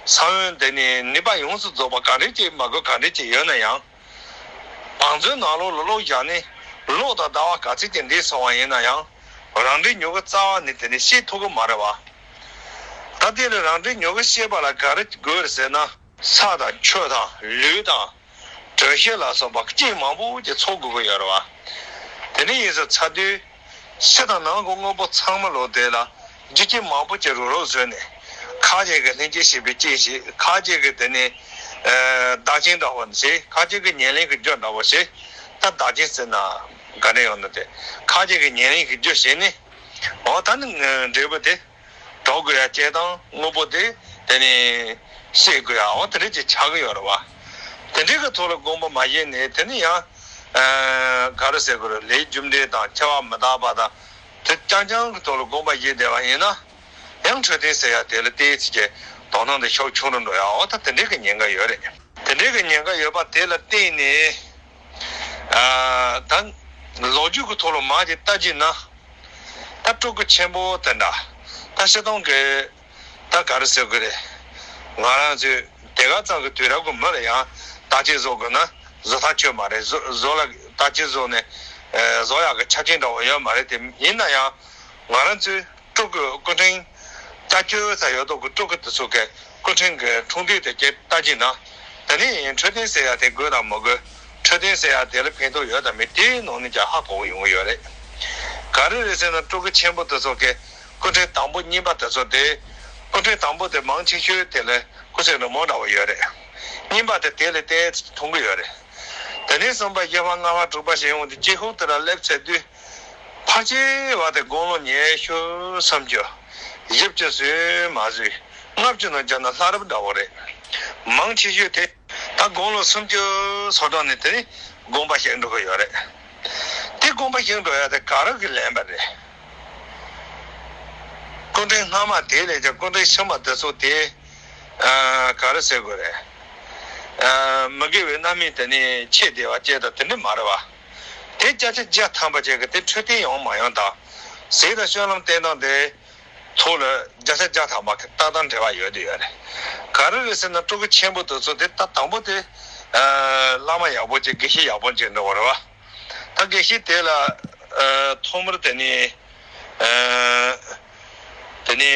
ས་བོན་དེ་ནི་ནུས་པ་ཡོངས་སུ་རྫོགས་པ་ག་འདྲ་ཅིག་མ་དགོས་ག་འདྲ་ཅིག་ཡོད་ན་ཡང་། བང་མཛོད་ནང་ལོགས་ལ་བླུགས་བཞག་ནས་གློག་དང་ཟླ་བ་ག་ཚོད་ཅིག་འདས་སོང་བ་ཡིན་ན་ཡང་། རང་འབྲས་མྱུ་གུ་རྩ་བ་ནས་དེ་ནི་སྐྱེ་ཐུབ་ཀྱི་མ་རེད་བ། ད་དེ་ལ་རང་འབྲས་མྱུ་གུ་སྐྱེ་བ་ལ་ག་རེ་དགོས་རེད་ཟེར་ན། ས་དང་ཆུ་དང་ལུད་དང་། དྲོད་གཤེར་ལ་སོགས་པ་རྐྱེན་མང་པོ་ཅིག་ཚོགས་དགོས་ཀྱི་ཡོད་རེད་བ། དེ་འདྲ་ཡིན་ཟེར་ཚར་དུས། ཕྱི་དང་ནང་གི་དངོས་པོ་ཚང་མ་ལོ་དེ་ལ་རྒྱུ་རྐྱེན་མང་པོ་ཅིག་རུག་རུག་བཟོས་ནས། ཁ་ཅིག་གིས་ལྷན་སྐྱེས་ཞེས་པའི་རྐྱེན་བྱས། ཁ་ཅིག་གིས་དེ་ནི། བདག་རྐྱེན་འདྲ་བོ་ཞིག་ཁ་ཆེ་གི་ཉེར་ལེན་གྱི་རྒྱུ་འདྲ་བོ་ཞིག་ད་བདག་རྐྱེན་ཟེར་ན་ག་འདྲ་ཡོང་ན་དེ་ཁ་ཆེ་གི་ཉེར་ལེན་གྱི་རྒྱུ་ཞིག་ནི། འོ་ད་ནི་འབྲས་བུ་དེ་གྲོགས་དགོས་ཡ་སྐྱེ་སྟངས་དངོས་པོ་དེ་དེ་ནི་ཤེས་དགོས་ཡ་འོ་དེ་འདྲ་ཅིག་ཆགས་ཀྱི་ཡོད་རེད་བ། དེ་འདྲའི་གི་ཐོག་ལ་དགོངས་པ་མ་བཞེས་ནས་དེ་ནི་ཡང་ག་རེ་ཟེར་དགོས་རེད། ལས་རྒྱུ་འབྲས་དང་ཁྱད་པར་མི་འདུག་པ་དང་དེ་རྐྱང་རྐྱང་གི་ཐོག་ལ་དགོངས་པ་བཞེས་བསྡད་པ་ཡིན་ན། ཡང་འཕྲོད་བསྟེན་ཟེར་ཡ་དེ་ལ་བལྟས་ཚེ་ཀྱི་དོ་སྣང་དེ་ཤུགས་ཆུང་རུ་འགྲོ་ཡ་འོ་ད་དེ་འདྲའི་གི་ཉེན་ཁ་ཡོད་རེད། དེ་འདྲའི་གི་ཉེན་ཁ་ཡོད་པ་དེ་ལ་བརྟེན་ནས་ཨ་ད་ལོ་རྒྱུས་ཀྱི་ཐོག་ལ་མར་ཅིག་ལྟ་རྒྱུ་ན་ད་སྤྲུལ་སྐུ་ཆེན་པོ་དེ་འདྲ་ད་སྤྱིར་བཏང་གི་ད་ག་རེ་ཟེར་དགོས་རེད། ང་རང་ཚོའི་དེ་ག་ཙམ་གི་དུས་རབས་ཀྱི་མི་ལ་ཡང་བརྟག་དཔྱད་བཟོ་དགོས་ན་བཟོ་ཐག་ཆོད་མ་རེད། བཟོ་བཟོ་ལ་བརྟག་དཔྱད་བཟོ་ནས་བཟོ་ཡག་གི་ཆ་རྐྱེན་འདྲ་བོ་ཡོད་མ་རེད། དེ་ཡིན་ན་ཡང་ང་རང་ཚོའི་སྤྲུལ་སྐུ་སྐུ་ཕྲེང་ལྕགས་ཀྱུ་ས་ཡོད་དོ་གི་སྤྲུལ་སྐུ་དེ་ཚོ་གི་སྐུ་ཕྲེང་གི་འཁྲུངས་དུས་དེ་སྐད་ལྟ་གྱི་ན། དེ་ནས་འཕྲོད་བསྟེན་ཟེར་ཡ་དེ་དགོས་དང་མི་དགོས། འཕྲོད་བསྟེན་ཟེར་ཡ་དེ་ལ་ཕན་ཐོགས་ཡོད་དང་མེད་དེའི་ནང་ནས་ཀྱང་ཧ་གོ་གི་ཡོང་གི་ཡོད་རེད། ག་རེ་རེད་ཟེར་ན་སྤྲུལ་སྐུ་ཆེན་པོ་དེ་ཚོ་གི་སྐུ་ཕྲེང་དང་པོ་གཉིས་པ་དེ་ཚོ་དེ་སྐུ་ཕྲེང་དང་པོ་དེ་མང་ཆེ་ཤོས་དེ་ལ་སྐུ་ཚེ་རིང་མོ་འདྲ་བོ་ཡོད་རེད། གཉིས་པ་དེ་དེ་ལས་ཏོག་ཙམ་ཐུང་གི་ཡོད་རེད། དེ་ནས་གསུམ་པ་བཞི་པ་ལྔ་པ་དྲུག་པ་ཞེས་ཡོང་དུས་སྐྱེ་ཤུགས་དེ་ལ་སླེབས་ཚར་དུས། ཕལ་ཆེ་བ་དེ་དགུང་ལོ་ཉི་ཤུ་སུམ་ཅུ། བཞི་བཅུ་ཟིན་མ་ཟིན། ལྔ་བཅུ་ནང་བརྒྱབ་ན་ལྷ་རབ་འདྲ་བོ་རེད། མང་ཆེ་ཤོས་དེ་ད་དགུང་ལོ་སུམ་ཅུ་སོ་གྲངས་ནས་དེ་ནི་དགོངས་པ་བཞེས་འགྲོ་གི་ཡོད་རེད། དེ་དགོངས་པ་བཞེས་འགྲོ་ཡ་དེ་ག་རེ་གིས་ལན་པ་རེད། སྐུ་ཕྲེང་སྔ་མ་དེ་ལས་ཀྱང་སྐུ་ཕྲེང་ཕྱི་མ་དེ་ཚོ་དེ་ཨ་ག་རེ་ཟེར་དགོས་རེད། ཨ་མི་དགེ་བའི་རྣམ་སྨིན་དེ་ནི་ཆེ་བསྡད་པ་བཅས་དང་དེ་འདྲ་མ་རེད་བ། དེ་བརྒྱ་ཆ་བརྒྱ་ཐམ་པ་ཅན་གྱི་དེ་འཕྲོད་བསྟེན་ཡོང་མ་ཡོང་དང་། ཟས་དང་སྤྱོད་ལམ་བསྟེན་སྟངས་དེ་ཐོག་ལ་བརྒྱ་ཆ་བརྒྱ་ཐམ་པ་ཏག་ཏག་འབྲེལ་བ་ཡོད་དེ་ཡོད་རེད། ག་རེ་རེད་ཟེར་ན་སྤྲུལ་སྐུ་ཆེན་པོ་དེ་ཚོ་དེ་ད་དང་པོ་དེ་ཨ་བླ་མ་ཡག་པོ་ཅིག་དགེ་བཤེས་ཡག་པོ་ཅིག་འགྲོ་བ་རེད་བ། ད་དགེ་བཤེས་དེ་ལ་ཨ་ཐོག་མར་དེ་ནི་ཨ་དེ་ནི་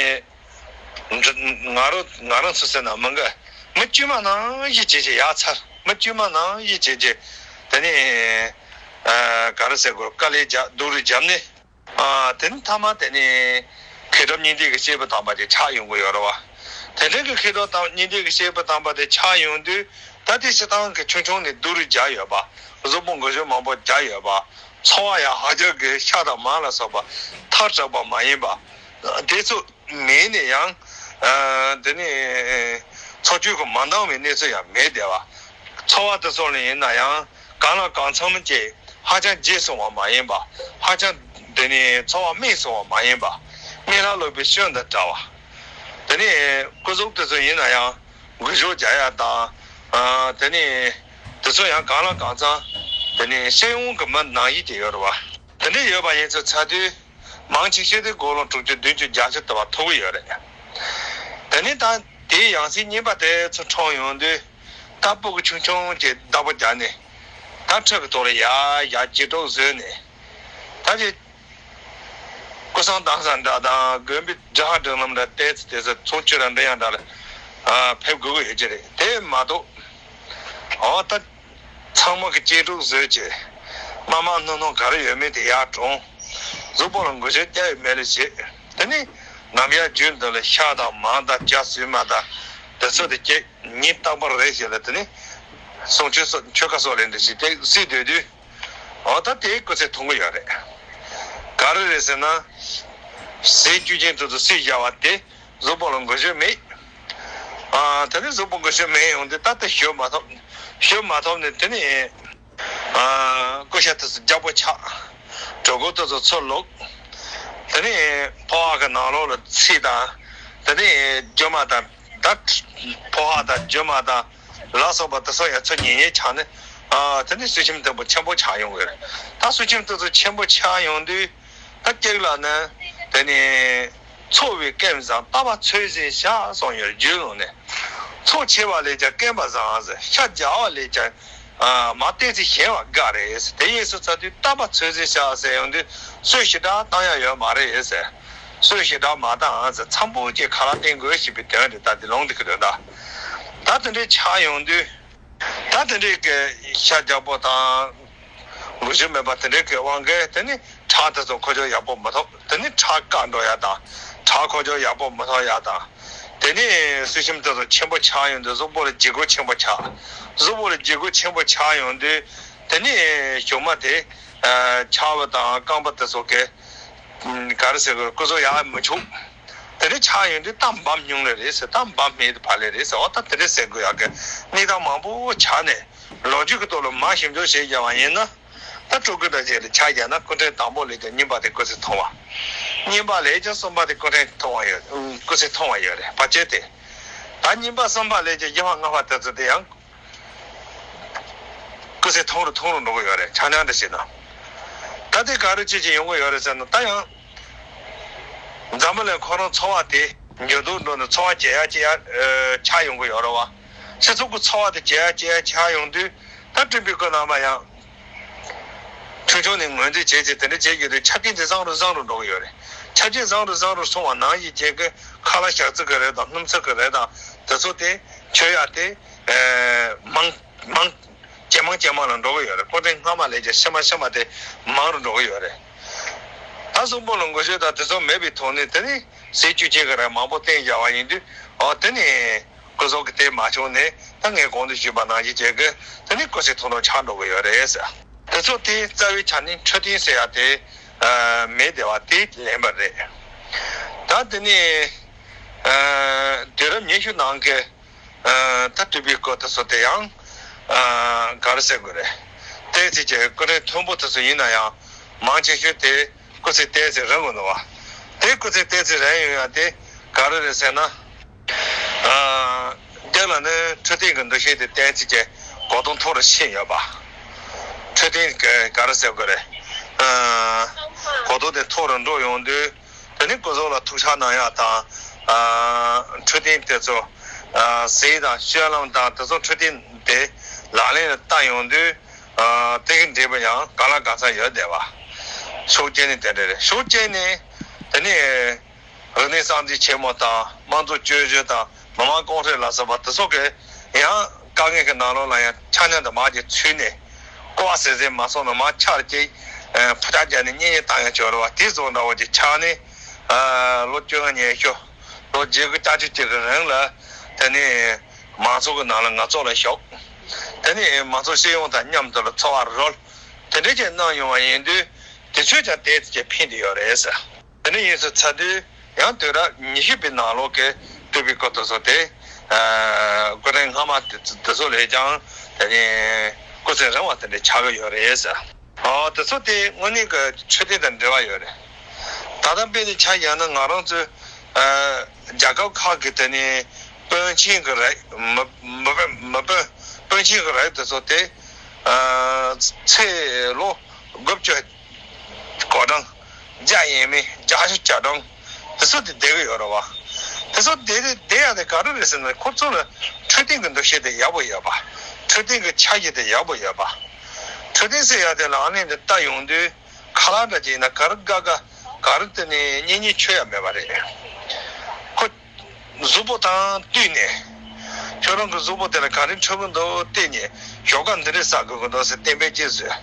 ང་རང་ང་རང་ཚོ་ཟེར་ན་མི་འགའ་མི་དཀྱུས་མ་ནང་བཞིན་བྱེད་བྱེད་ཡག་ཚར་མི་དཀྱུས་མ་ནང་བཞིན་བྱེད་བྱེད་དེ་ནི་ཨ་ག་རེ་ཟེར་དགོས་དཀའ་ལས་རྒྱག་སྡུག་རུས་བརྒྱབ་ནས། ཨ་དེ་ནི་མཐའ་མ་དེ་ནི་མཁས་གྲུབ་གཉིས་ལྡན་གྱི་སྐྱེས་བུ་དམ་པ་དེ་ཆགས་ཡོང་གི་ཡོད་རེད་བ། དེ་འདྲའི་གི་མཁས་གྲུབ་དམ་གཉིས་ལྡན་གྱི་སྐྱེས་བུ་དམ་པ་དེ་ཆགས་ཡོང་དུས་ད་ལྟའི་སྤྱིར་བཏང་གི་ཆུང་ཆུང་ནས་སྡུག་རུས་བརྒྱབ་ཡོད་པ། གཟུགས་པོ་འགུལ་སྐྱོད་མང་པོ་བརྒྱབ་ཡོད་པ། འཚོ་བ་ཡང་ཧ་ཅང་གི་ཤ་དང་མར་ལ་སོགས་པ་ཐར་དྲགས་པ་མ་ཡིན་པ། དེ་ཚོ་མེད་ནས་ཡང་ཨ་དེ་ནི་འཚོ་བཅུད་ཀྱིས་མ་འདང་བའི་གནས་ཚུལ་ཡང་མེད་བསྡད་པ། འཚོ་བ་དེ་ཚོ་ལ་ཡིན་ན་ཡང་གང་ལ་གང་འཚམ་ཅིག་ཧ་ཅང་རྒྱས་སོང་བ་མ་ཡིན་པ། ཧ་ཅང་དེ་ནི་འཚོ་བ་སྨིན་སོང་བ་མ་ཡིན་པ། སྨན་རག་ལུག་པའི་སྐྱོན་དང་འདྲ་བ། དེ་ནི་སྐུ་གཟུགས་དེ་ཚོ་ཡིན་ན་ཡང་འགུལ་སྐྱོད་རྒྱག་ཡ་དང་། ཨ་དེ་ནི་དེ་ཚོ་ཡང་གང་ལ་གང་འཚམ་དེ་ནི་སྤྱི་ཡོངས་ཀྱི་མི་ནང་བཞིན་གྱི་ཡོད་རེད་བ། དེ་འདྲ་ཡོད་པ་ཡིན་ཚུལ་ཚར་དུས། མང་ཆེ་ཤོས་དེ་དགུང་ལོ་དྲུག་ཅུ་བདུན་ཅུ་བརྒྱད་ཅུ་དུ་བ་ཐུག་གི་ཡོད་རེད། དེ་ནས་ད་དེའི་ཡང་སྲིད་གཉིས་པ་དེ་ཚོ་འཁྲུངས་ཡོང་དུས་ད་སྤུ་གུ་ཆུང་ཆུང་གི་བདག་པོ་རྒྱག་ནས་ད་ཁྲག་གི་ཐོག་ལ་ཡར་ཡར་ཇེ་དྲག་བཟོས་ནས་ད་ཅི་སྐུ་སྲུང་དང་ས་འདྲ་དང་དགོན་པའི་སྒྲ་སྒྲིག་ལམ་འདྲ་ཏོག་ཙམ་ཏོག་ཙམ་ཚོང་ཆུ་ར་འདྲ་ཡང་འདྲ་ལ་ཕེབས་དགོས་ཀྱི་ཡོད་ཀྱི་རེད། དེ་མ་གཏོགས་ཨོ་ད། ཚང་མ་གི་སྐྱིད་སྡུག་བཟོས་བྱས། དམའ་དམའ་སྣུམ་སྣུམ་ག་རེ་ཡོད་མེད་དེ་ཡར་དྲོངས། གཟུགས་པོ་ལ་འགུལ་སྐྱོད་རྒྱག་ཡོད་མེད་ལ་བྱེད། དེ་ནས་ནམ་ཡར་རྒྱུན་དུ་ལ་ཤ་དང་མར་དང་སྐྱ་སྲིན་མ་དང་དེ་ཚོ་དེ་སྐྱེ་ཉིན་རྟག་པར་རེ་བྱས་ལ་དེ་ནས་གསུང་ཆོས་སོགས་ཆོས་ཁ་སོགས་ལས་འདྲ་ཞིག་དེ་སྲིད་སྡོད་དུས། འོ་ད་དེའི་སྐུ་ཚེ་ཐུང་གི་ཡོད་རེད། ག་རེ་རེད་ཟེར་ན། ཟས་བཅུད་ཅན་དེ་ཚོ་སྲིད་བཞག་པ་དེ། གཟུགས་པོ་ལ་འགུལ་སྐྱོད་མེད། ཨ་དེ་ནས་གཟུགས་པོ་འགུལ་སྐྱོད་མེད་ཡོང་དུས་ད་ལྟ་ཞུ་མ་ཐུབ། ཞུ་མ་ཐུབ་ནས་དེ་ནས་ཨ་ཀུ་ཤ་དེ་ཚོ་རྒྱགས་པོ་ཆགས། གྲོད་ཁོག་དེ་ཚོ་ཚུར་ལོག། དེ་ནས་ཕོ་བ་གི་ནང་ལོགས་ལ་ཚིལ་དང་། དེ་ནས་རྒྱུ་མ་དང་ད་ཕོ་བ་དང་རྒྱུ་མ་དང་ལ་སོགས་པ་དེ་ཚོ་ཡང་ཚུར་ཉེ་ཉེ་ཆགས་ནས་ཨ་དེ་ནས་གསོད་ཁྱིམ་དེ་པོ་ཆེན་པོ་ཆགས་ཡོང་གི་རེད། ད་གསོད་ཁྱིམ་དེ་ཚོ་ཆེན་པོ་ཆགས་ཡོང་དུས། ད་སྐྱེ་ལ་ནི་དེ་ནི་འཚོ་བའི་རྐྱེན་བཟང་རྟག་པར་ཚོད་ཟིན་བྱ་གསུངས་ཡོད་རྒྱུད་ལུང་ནས། འཚོ་ཆེ་བ་ལས་ཀྱང་རྐྱེན་པ་བཟང་ཟེར། ཤ་རྒྱགས་པ་ལས་ཀྱང་མ་བསྟེན་ཚེ་ཞན་བ་དགའ་རེད་ཟེར། དེ་ཡིན་ཟེར་ཚར་དུས་རྟག་པར་ཚོད་ཟིན་བྱ་ཟེར་ཡོང་དུས་གསོད་ཞེ་དྲག་བཏང་ཡ་ཡོད་མ་རེད་ཟེར། གསོད་ཞེ་དྲག་མ་བཏང་ཟེར། འཚམ་པོ་ཅིག་ཁ་ལག་བསྟེན་དགོས་ཞེས་པའི་དོན་རེད། ད་དེ་ལུང་དེ་གི་དོན་དག་ད་དེ་འདྲའི་ཆགས་ཡོང་དུས། ད་དེ་འདྲའི་གི་ཤ་རྒྱགས་པོ་དང་། འགུལ་སྐྱོད་མེད་པ་དེ་འདྲའི་གི་དབང་གིས་དེ་ནི་ཁྲག་དེ་ཚོ་འཁོར་སྐྱོད་ཡག་པོ་མི་ཐོབ། དེ་ནི་ཁྲག་བཀག་འགྲོ་ཡ་དང་། ཁྲག་འཁོར་སྐྱོད་ཡག་པོ་མི་ཐོབ་ཡ་དང་ དེ་ནས་གསོད་གཤོམ་དེ་ཚོ་ཆེན་པོ་ཆགས་ཡོང་དུས་གཟུགས་པོ་ལ་ལྗིད་ཁོག་ཆེན་པོ་ཆགས། གཟུགས་པོ་ལ་ལྗིད་ཁོག་ཆེན་པོ་ཆགས་ཡོང་དུས་དེ་ནས་གཞུག་མ་དེ་ཆར་པ་དང་རྐང་པ་དེ་ཚོ་གི་ག་རེ་ཟེར་དགོས། སྐུ་གཟུགས་ཡག་མི་བྱུང་། དེ་འདྲ་ཆགས་ཡོང་དུས་གཏམ་འབབ་མྱོང་ལེ་རེད་ཟེར། གཏམ་འབབ་མེད་དུ་བ་ལེ་རེད་ཟེར། འོ་ད་དེ་འདྲ་ཟེར་དགོས་ཡག་གི་གནས་སྟངས་མང་པོ་ཆགས་ནས། ལོ་རྒྱུས་ཀྱི་ཐོག་ལ་མར་ཞིབ་འཇུག་བྱེད་བྱ་བ་ཡིན་ན། ད་སྤྲུལ་སྐུ་འདྲ་ཅིག་ལ་ཆ་བཞག་ན་སྐུ་ཕྲེང་དང་པོ་ལས་ཀྱང་གཉིས་པ་དེ་སྐུ་ཚེ་ཐུང་བ། གཉིས་པ་ལས་ཀྱང་གསུམ་པ་དེ་སྐུ་ཕྲེང་ཐུང་བ་ཡོད། སྐུ་ཚེ་ཐུང་བ་ཡོད་རེད། བར་ཆད་དེ། ད་གཉིས་པ་གསུམ་པ་ལས་ཀྱང་བཞི་པ་ལྔ་པ་དེ་ཚོ་དེ་ཡང་སྐུ་ཚེ་ཐུང་རུ་ཐུང་རུ་འགྲོ་གི་ཡོད་རེད། ཆ་མཉམ་འདྲ་བྱས་ན། ད་དེ་ག་རེ་ཅིག་ཅིག་ཡོང་གི་ཡོད་རེད་ཟེར་ན། ད་ཡང་འཛམ་བུ་གླིང་ཁོ་རང་འཚོ་བ་དེ་འགྱུར་ལྡོག་འགྲོ་ནས་འཚོ་བ་བརྗེ་ཡག་བརྗེ་ཡག་ཆགས་ཡོང་གི་ཡོད་རེད་བ། སྤྱི་ཚོགས་ཀྱི་འཚོ་བ་དེ་བརྗེ་ཡག་བརྗེ་ཡག་ཆགས་ཡོང་དུས། ད་སྤྲུལ་པའི་སྐུ་རྣམ་པ་ཡང་ཆུང་ཆུང་ནས་ངོས་འཛིན་བྱས་བྱས་དེ་འདྲ་བྱེད་ཀྱི་འདུག་ཆ་རྐྱེན་དེ་བཟང་རུ་བཟང་རུ་འགྲོ་གི་ཡོད་རེད། ཆ་རྐྱེན་བཟང་རུ་བཟང་རུ་སོང་བ་ནང་བཞིན་བྱེད་ཀྱི་ཁ་ལག་ཞག་རྩི་གི་རེད་དང་། སྣུམ་ཚིག་གི་རེད་དང་། དེ་ཚོ་དེ་མཆོད་ཡག་དེ་མང་མང་ཇེ་མང་ཇེ་མང་ལ་འགྲོ་གི་ཡོད་རེད། སྐུ་ཕྲེང་སྔ་མ་ལས་ཀྱང་ཕྱི་མ་ཕྱི་མ་དེ་མང་རུ་འགྲོ་གི་ཡོད་རེད། ད་གཟུགས་པོ་ལ་འགུལ་སྐྱོད་དང་དེ་ཚོ་མེད་པའི་ཐོག་ནས། དེ་ནི་ཟས་བཅུད་ཅན་གྱི་རིགས་མང་པོ་བསྟེན་བྱ་བ་ཡིན་དུས། འོ་དེ་ནི་སྐུ་གཟུགས་ཀྱི་དེ་མ་བྱུང་ནས། ད་ངས་གོང་དུ་ཞུས་པ་ནང་བཞིན་བྱེད་ཀྱི་དེ་ནི་སྐུ་ཚེ་ཐུང་ཐུང་ཆགས་འགྲོ་གི་ཡོད་རེད་ཟེར། དེ་ཚོ་དེ་རྩ་བའི་ཆ་ནས་འཕྲོད་བསྟེན་ཟེར་ཡ་དེ་མེད་བསྡད་པ་དེ་ལན་པ་རེད། ད་དེ་ནི་དུས་རབས་ཉི་ཤུ་ནང་གི་ད་སྤྲུལ་པའི་སྐུ་དེ་ཚོ་དེ་ཡང་ག་རེ་ཟེར་དགོས་རེད། བསྟན་འཛིན་གྱི་སྐུ་ཕྲེང་མཐོན་པོ་དེ་ཚོ་ཡིན་ན་ཡང་མང་ཆེ་ཤོས་དེ་སྐུ་ཚེ་བསྟན་འཛིན་རིང་གི་འདུག་བ། དེ་སྐུ་ཚེ་བསྟན་འཛིན་རིང་ཡོང་ཡ་དེ་ག་རེ་རེད་ཟེར་ན། རྒྱ་ལ་ནི་འཕྲོད་བསྟེན་གྱི་འདུ་ཤེས་དེ་བསྟན་འཛིན་གྱི་གོ་རྟོགས་མཐོ་རུ་ཕྱིན་ཡོད་པ། འཕྲོད་བསྟེན་གྱི་ག་རེ་ཟེར་དགོས་རེད། གོ་རྟོགས་དེ་མཐོ་རུ་འགྲོ་ཡོང་དུས། དེ་ནི་སྐུ་གཟུགས་ལ་ཐུག་ཆག་གནང་ཡག་དང་། འཕྲོད་བསྟེན་དེ་ཚོ་ཟས་དང་སྤྱོད་ལམ་དང་དེ་ཚོ་འཕྲོད་བསྟེན་དེ་ལག་ལེན་ལ་བསྟར་ཡོང་དུས། དེ་གི་འབྲས་བུ་ཡང་གང་ལ་གང་འཚམ་ཡོད་བསྡད་པ། ཕྱོགས་གཅིག་ནས་དེ་འདྲ་རེད། ཕྱོགས་གཅིག་ནས་དེ་ནི་རིག་གནས་གསར་བརྗེ་ཆེན་མོ་དང་། དམངས་གཙོ་བཅོས་བསྒྱུར་དང་། མི་དམངས་ཀོང་སྤྲུལ་ལ་སོགས་པ་དེ་ཚོ་གི་ཡང་དཀའ་ངལ་གྱི་ནང་ལོགས་ལ་ཡང་ཆ་མཉམ་དུ་མར་གྱི་ཚུད་ནས། ཀོ་བ་ཟེར་ཟེར་མ་སོང་ན་མར་ཆར་གྱིས་ཕུ་ཐག་རྒྱག་ནས་གཉེན་ཉེ་བཏང་ཡང་ཆོག་རེད་བ། དེ་བཟོ་འདྲ་བོ་ཅིག་ཆགས་ནས། ལོ་བཅོ་ལྔ་ཉི་ཤུ། ལོ་བརྒྱད་དགུ་བརྒྱད་ཅུ་གྱི་རིང་ལ། དེ་ནས་མང་ཚོགས་ཀྱི་ནང་ལ་ངལ་རྩོལ་ལ་ཞུགས། དེ་ནས་མང་ཚོགས་སྤྱི་ཡོངས་དང་མཉམ་དུ་ལ་འཚོ་བ་རོལ། དེ་འདྲ་ཅིག་གནང་ཡོང་བ་ཡིན་དུས། དེ་ཚོས་ཀྱང་དེ་ཅིག་ཕན་བདེ་ཡོད་རེད་ཟེར། དེ་འདྲ་ཡིན་ཟེར་ཚར་དུས། ཡང་དུས་རབས་ཉི་ཤུ་པའི་ནང་ལོགས་ཀྱི་སྤྲུལ་པའི་སྐུ་དེ་ཚོ་དེ། སྐུ་ཕྲེང་སྔ་མ་དེ་ཚོ་ལས་ཀྱང་དེ་ནས་སྐུ་ཚེ་རིང་བ་དེ་འདྲ་ཆགས་ཀྱི་ཡོད་རེད་ཟེར། ཨོ་དེ་ཚོ་དེ་དངོས་གནས་ཀྱི་འཕྲོད་བསྟེན་དང་འབྲེལ་བ་ཡོད་རེད། ད་ལྟ་དཔེ་དེ་ཆ་བཞག་ན། ང་རང་ཚོའི་རྒྱལ་ཁབ་ཁག་གི་དེ་ནས་དཔོན་ཆེན་གྱི་རིགས། མི་མི་དཔོན་མི་དཔོན་དཔོན་ཆེན་གྱི་རིགས་དེ་ཚོ་དེ་ཚེ་ལོ་དགུ་བཅུ། གོ་གྲངས་བརྒྱ་ཡས་མས་བརྒྱ་ཆ་བརྒྱ་གྲངས་དེ་ཚོ་དེ་བསྡད་ཀྱི་ཡོད་རེད་བ། དེ་ཚོ་བསྡད་དེ་བསྡད་ཡ་དེ་ག་རེ་རེད་ཟེར་ན། ཁོ་ཚོ་ལ་འཕྲོད་བསྟེན་གྱི་འདུ་ཤེས་དེ་ཡག་པོ་ཡོད་པ། འཕྲོད་བསྟེན་གྱི་འཆར་གཞི་དེ་ཡག་པོ་ཡོད་པ། འཕྲོད་བསྟེན་ཟེར་ཡ་དེ་ལག་ལེན་དུ་བསྟར་ཡོང་དུས། ཁ་ལག་འདྲ་ཅིག་ཡིན་ན་ག་རེ་དགའ་དགའ། ག་རེ་དེ་ནས་གཉེན་ཉེ་མཆོད་ཡ་མེད་པ་རེད། ཁོ། གཟུགས་པོ་དང་བསྟུན་ནས། ཁྱོད་རང་གི་གཟུགས་པོ་དེ་ལ་ག་རེ་འཕྲོད་ཀྱི་འདུག་བལྟས་ནས། ཞོགས་ཀ་འདི་འདྲས་ཟ་དགོས་ཀྱི་འདུག་ཟེར་གཏན་འབེབས་ཅིག་བཟོས།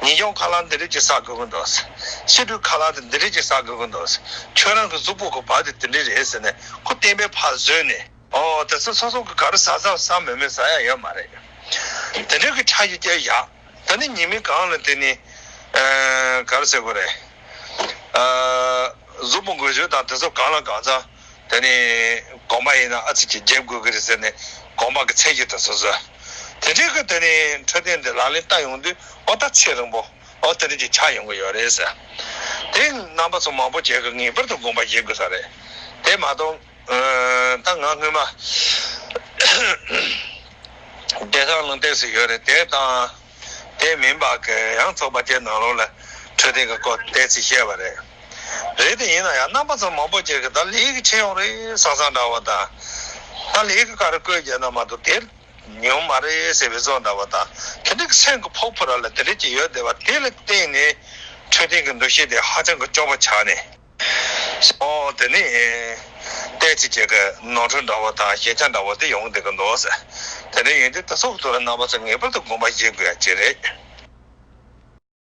ཉིན་ཞག་ཁ་ལག་འདི་འདྲས་ཅིག་ཟ་དགོས་ཀྱི་འདུག་ཟེར། ཕྱི་དྲོའི་ཁ་ལག་དེ་འདི་འདྲས་ཅིག་ཟ་དགོས་ཀྱི་འདུག་ཟེར། ཁྱོད་རང་གི་གཟུགས་པོ་གི་བབ་དེ་འདི་འདྲས་རེད་ཟེར་ནས། ཁོ་གཏན་འབེབས་ཕར་བཟོས་ནས། ཨོ་དེ་ཚོ་སོ་སོ་གི་ག་རེ་ཟ་ཟ་ཟ་མེད་མེད་ཟ་ཡ་ཡོད་མ་རེད། དེ་འདྲས་ཀྱི་འཆར་གཞི་བཅས་བཞག་ད་ནི་ཉི་མའི་སྒང་ལ་དེ་ནི། ཨ། ག་རེ་ཟེར་དགོས་རེད། ཨ། གཟུགས་པོ་འགུལ་སྐྱོད་དང་དེ་ཚོ་གང་ལ་གང་འཚམ། དེ་ནི་གོམ་པ་ཡིན་ན་ཨ་ཙི་ཅིག་རྒྱབ་དགོས་ཀྱི་རེད་ཟེར་ནས། གོམ་པ་གི་ཚད་གཞི་དེ་ཚོ་བཟོས། དེ་འདྲའི་གི་དེ་ནི་འཕྲོད་བསྟེན་དེ་ལག་ལེན་བསྟར་ཡོང་དུས། ཨོ་ད་ཚེ་རིང་པོ། ཨོ་དེ་འདྲ་ཅིག་ཆགས་ཡོང་གི་ཡོད་རེད་ཟེར། དེ་རྣམ་པ་ཚོ་མང་པོ་ཅིག་གིས་ངེས་པར་དུ་དགོངས་པ་བཞེས་དགོས་ས་རེད། དེ་མ་གཏོགས། ཨ། ད་ང་སྔོན་མ་བདེ་ཐང་ལུང་བསྟན་ཟེར་ཡོད་རེད། དེ་དང་དེ་མིན་པ་གི་ཡང་ཚོགས་པ་དེ་ནང་ལོགས་ལ་འཕྲོད་བསྟེན་གྱི་སྐོར་བསྟན་ཚིག་བཤད་པ་རེད། རེད་དེ་ཡིན་ན་ཡང་རྣམ་པ་ཚོ་མང་པོ་ཅིག་གིས་ད་ལས་ཀ་ཆེ་ཡོང་རེད་བསམ་བསམ་འདྲ་བོ་དང་། ད་ལས་ཀ་ག་རེ་བསྐོས་རྒྱག་ན་མ་གཏོགས་དེ་ཉུང་མ་རེད་ཟེར་བའི་བཟོ་འདྲ་བོ་དང་། དེ་འདྲ་གི་སེམས་ཀྱི་ཕོག་ཕོག་ར་ལ་དེ་འདྲ་ཅིག་ཡོད་བསྡད་པ་དེ་ལ་བརྟེན་ནས་འཕྲོད་བསྟེན་གྱི་འདུ་ཤེས་དེ་ཧ་ཅང་གི་སྐྱོ་པོ་ཆགས་ནས། ཨོ་དེ་ནི་བསྟན་འཛིན་གྱི་ནོར་འཁྲུལ་འདྲ་བོ་དང་ཞན་ཆ་འདྲ་བོ་དེ་ཡོང་བསྡད་ཀྱི་འདུག་ཟེར། དེ་འདྲ་ཡིན་དུས་ད་སོགས་ཐོག་ལ་རྣམ་པ་ཚོ་ངེས་པར་དུ་དགོངས་པ་བཞེས་དགོས་ཡ་ཅིག་རེད།